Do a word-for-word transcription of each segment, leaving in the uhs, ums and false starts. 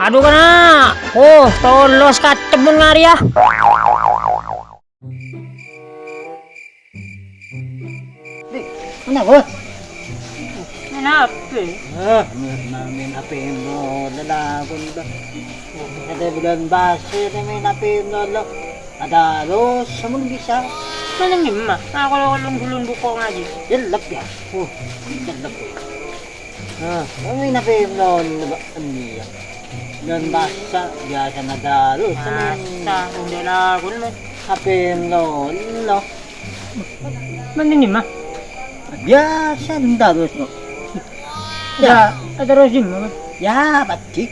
Adu, kana'! Oh, tolos katemmun ngarèya. Dik, mana, Bos? Maèn H P. Eh, maèn, maèn H P no, lalakon, Bang. Ada bulan basi, maèn H P no, lo. Ada terus, samun bisa. Mana ni, Ma? Nah, kalau lun-, lun buka ngaji. Jelek, ya. Uh, jelek, ya. Nah, ini nabi non ini ya. Dan basa biasa nadaru. Basa, udah lah, gue mah. Tapi no, no. Mana ni, Ma? Biasa nadaru, no. Ya, ada terus ini, Ma. Ya, pasti.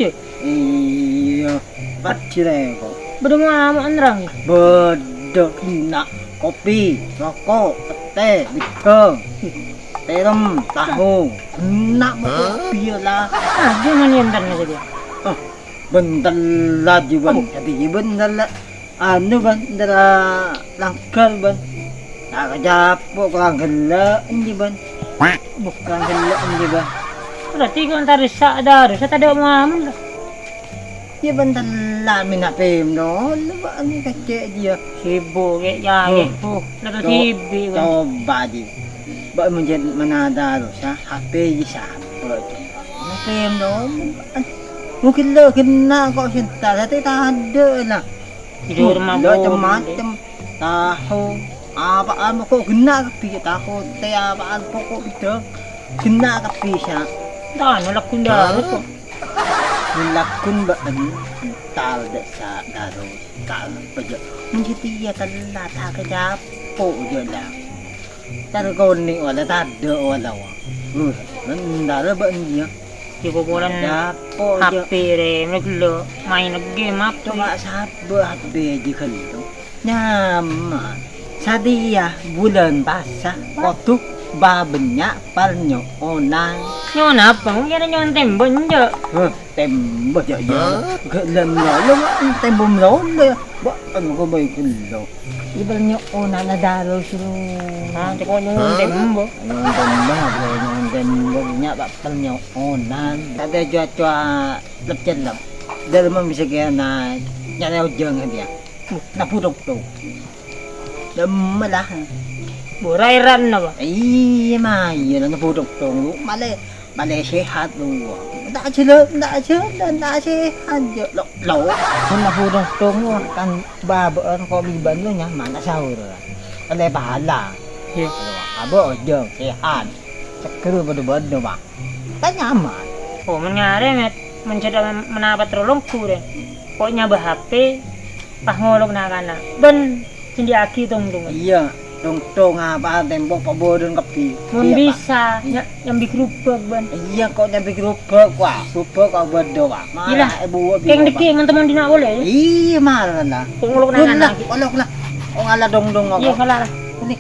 Cè'. Iyâ, pajjhâ rèko. Bâdâ ngama'an rang. Bâdâ ghenna', kopi, roko', pettè, bidhâng, tèrèm, taho. Ghenna' kopi la. Ah, jangan yang tanya saja. Ah, bhender la, Ji, Bân. Apa? Jadi, Ji, bhender la. Anu, Bân, dârâ langghâr, Bân. Ta' kacapo' korang ghellâ' enjâ, Bân. Buh, korang ghellâ' enjâ, Bân. Berarti kok entar sa' ada, sa' tadâ' moamen, Bân? Iyâ, Bân, tella' mèn H P nol, Bân, kècè' jiyâ. Sibuk, kè, jâ, Huh. Buh. Lagi Co-, sibuk, Bân. Coba, Ji. Bân, mon jhâ' manata, sa, H P jiyâ sabâ', coba. H P nol, Bân. Mon ghellâ' ghenna' kok sè entar, satèya tadâ', la. Tidur Tuh, mabuk. Macem-macem. Taho. Apaan pokok ghenna' kabbhi, taho, tè apaan pokok bidhâng. Ghenna' kabbhi, sa. Tano lagun dârâ, kok. Lagun bâ'en ental dâ' sa dârâ, ental pajâ. Mon satèya tella' ta' kacapo' jâ la. Tar konè' wala tadâ' wala wa. Uh, bendar bâ'en jiyâ. Di kuburan Japo, H P jâ. Rè, mènè ghellâ' maèn game apa? Coma sabâ' H P jiyâ ghellâ'. Nyaman. Satèya bulân pasa, kodhu bâbânnya' parnyo'onan. Nyo'on apa? Mungkin nyo'on tèmbhâk, enjâ'? Hah? Tèmbhâk jâ, iyâ. Hah? Ghellâ' malolo, tèmbhâk malolo, yâ. Bâ, engko' bhâi ghellâ'. Iyâ, bâ nyo'onanna dârâ soro. Hah, coko' nyo'on tèmbhâk. Nyo'on tèmbhâk, bhâi nyo'on tèmbhâk, nya bâ nyo'onan. Tadâ' jâ-, jâ-, lep-cellep. Dâlem bisa kèya na-, nyarè ojâng satèya. Nabu tong-tong. Dâmma la. Bora èran apa? Iyâ, mayu la nabu tong-tong, lu. Malè Malè sehat, lu. Ta' jhâlân, ta' jhâlân, ta' sehat, jâ'. Lo, lo. Mon nabu tong-tong, kan bâbâ'ân kopi bân lu nyaman, ta' saur. Ollè pahala. Iyâ. Abâ' ojâng, sehat. Seger bâdâ-bâdâ, Bang. Kan nyaman. Oh, mon ngarè, Mèt. Mon jâ' manapat rolong kurè. Kok nyabâ H P, pas ngolok na'-kana'. Bân Sèndhi'âghi tong-tongan. Iyâ, tong-tong apa tembok pabodon kabbhi. Mon bisa, nya-, nyambi gerobak, Bân. Iyâ, kok nyambi gerobak, wah, gerobak kok bâdâ, wah. Iyâ lah. Malah, eh, buwâ'. Kèng dâgghi' mon temmo dina' polè, yâ? Iyâ, malah lah. Kok ngolok na'-kana' ghi'. Olok lah. Oh, ngala tong-tong apa? Iyâ, ngala lah. Ini.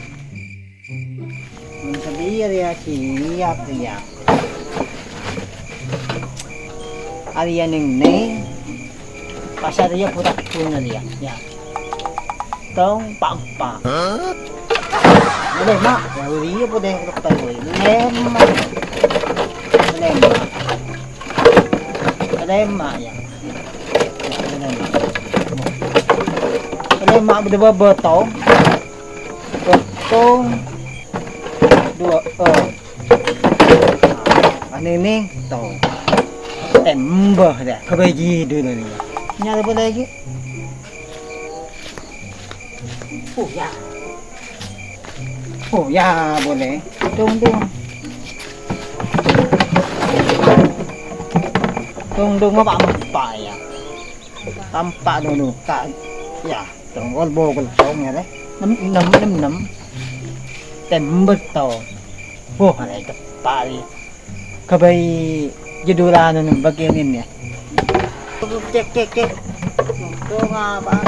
Mon satèya rèya siap, rèya. Arèya neng-neng. Pasar rèya pura-pura rèya. Ya. Tong pa'-empa'. Hah? Boleh, Mak. Ya, rèya pura empa', boleh. Boleh, Mak. Boleh, Mak. Boleh, Mak, ya. Ya, boleh, Mak. Boleh, Mak, bâdâ bâbâ, tong. Potong. Dua, eh. Anèng-nèng, to. Tembhâ, dâ. Kabâji dulu nih. Nyala apa lagi? Oh, ya. Oh, ya, boleh. Tung, tung. Tung, tung, apa, apa, ya? Tampa' dulu, Kak. Ya, tongkol bogol tong ya, deh. Enam, enam, enam, enam. Tembet to. Wah, ada cepat ni. Kabâi judulana ni bagian ini ya. Cek, cek, cek. Tuh, ngapa?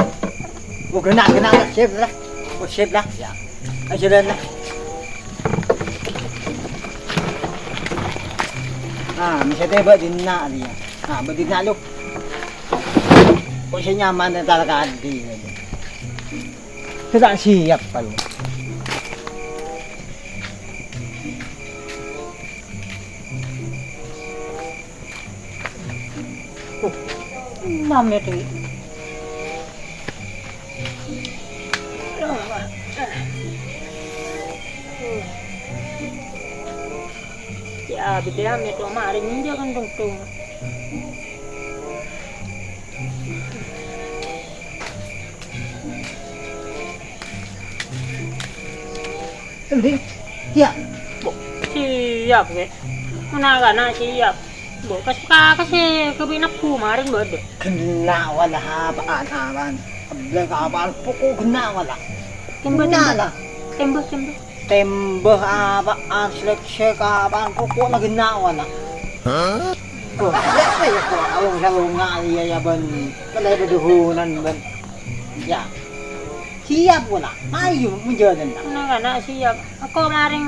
Oh, kena, kena, sip lah. Oh, sip lah. Ya. Ayo, jalan lah. Ah, bisa tebak di nak dia. Ah, bâdâ na' lu. Kok sè nyaman entar kadhi. Sè ta' siap, Pak. Mame, Dwi. Ya, bidang ya, cuma hari ini dia kan tungtung. Endi? Siap. Bu, siap, Kè. Kana'-kana' siap. Bu, kas-, ka-, kasè kabbhi nebbu marèn bâdâ. Ghenna' wala apa'an, apa'an. Ebbâ ka apa'an, poko' ghenna' wala. Tembâ, ghenna' tembâ. La. Tembâ, tembâ. Tembâ apa'an, slek-slek apa'an, poko' la ghenna' wala. Hah? Bu, ya, ya, ya, kok along-salonga' ya, ya, bân. Kalè bâdâ hunan, bân. Ya. Siap, wala. Ayo, menjalan, ta'? Kana'-kana' siap. Engko' marèng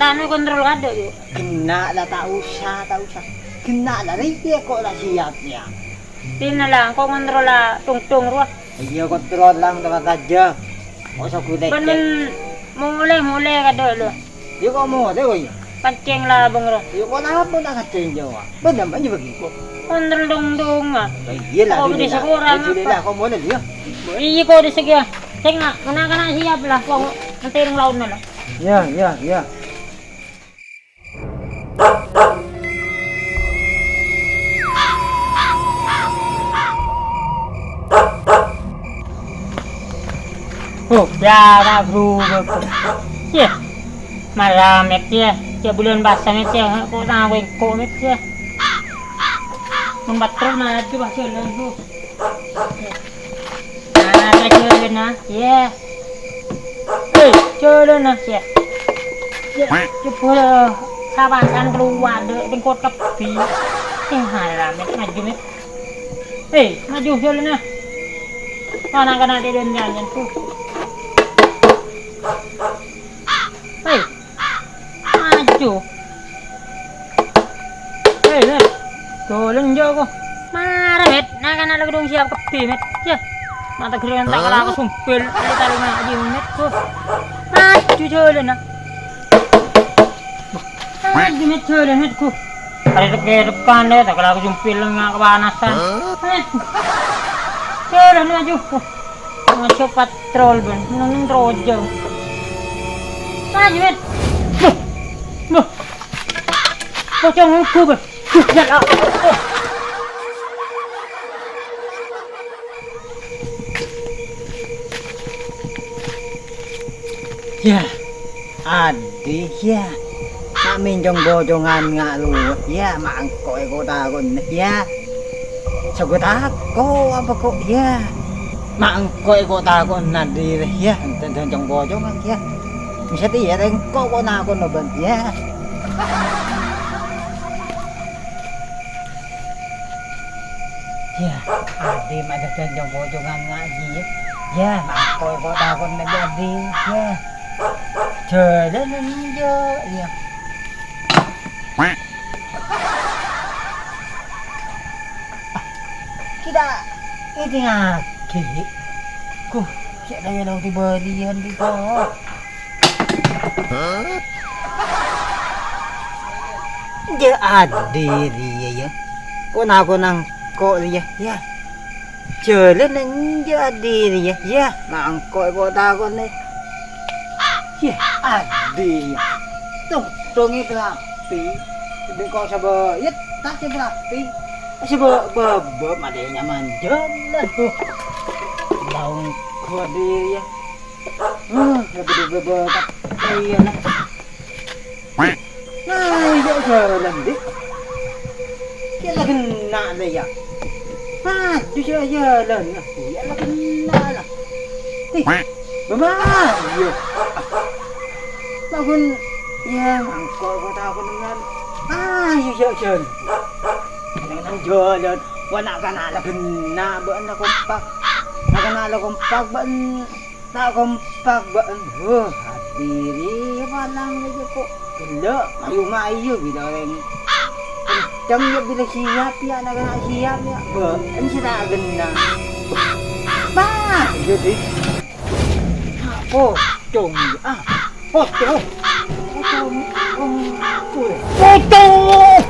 tano kontrol kadâ', yuk. Ghenna' la, ta' osa, ta' osa. Ghenna' la, rèya kok la siap, ya. Dina la, engko' kontrol la tungtung rowa. Iyâ, kontrol la, tempat aja. Kok soghu Bân tèkèk. Men molè-molè kadâ' lo. Iyâ, kok molè, woi. Kancèng la, bengro. Iyâ, kok napa ta' kancèng, Jawa? Bân, bân, bân. Kontrol tungtung, ah. Lah, iyâ la, kok dina la. Disekolah, alhamdulillah, apa? Kok molè, iyâ. Iyâ, kok disekolah. Sènga', kana'-kana' siap la, wong nganti rèng laonna la. Iyâ, iyâ, iyâ. Oh, ya, Pak Guru, Pak Guru. Yah, mara, Mèt, yah. Cè' bulân pasa, Mèt, yah. Kok tang engko', Mèt, yah. Mon patron maju, Pak, jalan, Bu. Nah, ka jhâlânna, yè. Hei, jhâlânna, yè. Yè, coba sapasan kalowar, dâ' tèngkot kabbhi. Eh, haram, Mèt, maju, Mèt. Hei, maju, jhâlânna. Kana'-kana' dâ' dâ' nyanyian, tuh. Hei. Maju. Hei, Mèt. Jhâlân jâ' ko. Mara, Mèt. Nah, kana' la ghâdhung siap kabbhi, Mèt. Yah. Mata ghereng ta' kala kasombil. Ayo tali ngaji, Mèt. Ko. Maju jhâlân, nah. Maju, Mèt, jhâlân, Mèt, ko. Arè tèkè depan deh, ta' kala kasombil nga' kapanasan. Mèt. Jhâlân maju. Ko. Masuk patrol, Bang. Neng, neng terojang. Maju, Mèt. Beuh. Beuh. Pocong hukum, Bang. Beuh, ya Allah. Ya. Adi, ya. Ma' mènjong bojongan nga' luwet, ya. Ma' engko' èko-tako'è, ya. Soghu tako' apa ko', ya. Ma' engko' èko-tako'è, Adi, ya. Enten mènjong bojongan, ya. Bisa ti, ya, engko' ko' tako'è, Bang, ya. Ya, Adi ma' dhâddhiyân jhung-bhujhungan ngajhi, ya. Ya, ma' engko' èko-tako'è Adi, ya. Jhâlân enjâ', ya. Kita ini ngajhi. Ku, cè' kaya lo' dibâliyân, Adi, ko'. Jhâ' Adi rèya, ya. Ko'-, na-, ko' nangko' rèya, ya. Jhâlân enjâ' Adi rèya, ya. Nangko' èko-tako'è. Ya, Adi, ya. Tong-tongè pelapi. Bengko sabâ, ya, ta' cè' pelapi. Sabâ, bâbâ, madè nyaman jhâlân. Laung ko' Adi rèya. Hmm, lebih, lebih, lebih, iya, nah. Nah, iya, jhâlân, Adi. Kèya la ghenna', Adi, ya. Nah, jhâ-, jhâ-, jhâlân, nah. Kèya la ghenna', nah. Ih, bâbâ, iya. Lagun, ya, nangko' èko-tako'è nèng. Ah, iya, jhâ-, jhâlân. Nèng, nèng jhâlân. Wah, na'-kana' la ghenna', bâ'na kompak. Na'-kana' la kompak, bâ'na. Ta' kompak bâ'na. Huh, Adi rèya palang rèya ko'. Ghellâ', mayu-mayu bilâ orèng. Kenceng ya bilâ siap ya, na'-kana' siap ya. Bâ'na sè ta' ghenna'. Bah, jadi. Ah, pocong ya. Ah, pocong. Pocong. Pocong.